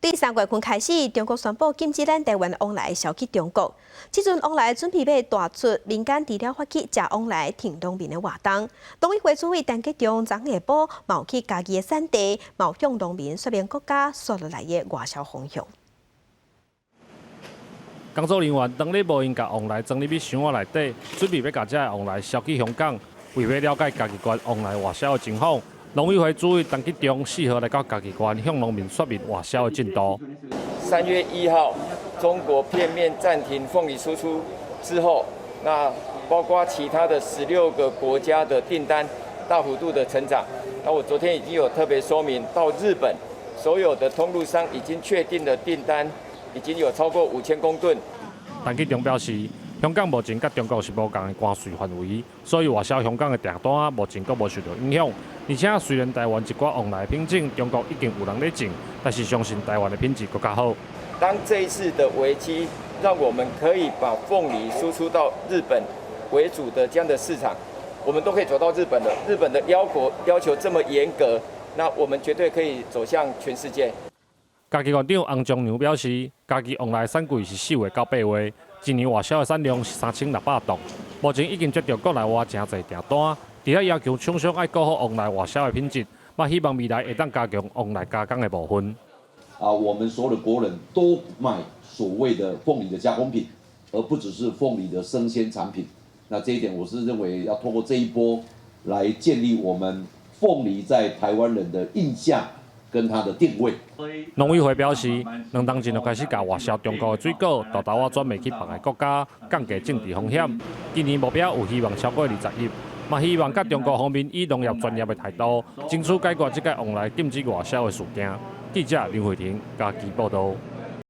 對3月份開始，中國宣布禁止咱台灣旺梨銷去中國。這陣旺梨準備欲大出民間除了發起食旺梨挺農民的活動。農委會主委陳吉仲昨下晡嘛有去嘉義的產地，嘛有向農民說明國家紲落來的外銷方向。工作人員當日無閒共旺梨裝入去箱仔內底，準備欲共這个旺梨銷去香港。為欲了解嘉義縣旺梨外銷的情況，農委會主委陳吉仲4號來到嘉義縣，向農民說明外銷的進度。3月1號，中國片面暫停鳳梨輸出之後，那包括其他的16個國家的訂單大幅度的成長。那我昨天已經有特別說明，到日本所有的通路商已經確定的訂單已經有超過5000公噸。陳吉仲表示，香港目前佮中國是無仝的關稅範圍，所以外銷香港的訂單目前閣無受著影響。而且雖然台灣一寡旺梨品種，中國已經有人咧種，但是相信台灣的品質閣較好。當這一次的危機，讓我們可以把鳳梨輸出到日本為主的這樣的市場，我們都可以走到日本了。日本的要求這麼嚴格，那我們絕對可以走向全世界。嘉義縣長洪章良表示，嘉義旺梨產季是4月到8月，一年外銷的產量是3600噸。目前已經接著國內外誠濟訂單，除了要求廠商愛顧好旺梨外銷的品質，嘛希望未來會當加強旺梨加工的部分。啊，我們所有的國人都買所謂的鳳梨的加工品，而不只是鳳梨的生鮮產品。那這一點，我是認為要透過這一波來建立我們鳳梨在台灣人的印象跟它的定位。農委會表示，2冬前就開始共外銷中國的水果，沓沓仔轉賣去別个國家，降低政治風險。今年目標有希望超過20億，嘛希望佮中國方面以農業專業的態度，爭取解決這个旺梨禁止外銷的事件。記者林慧婷嘉義報導。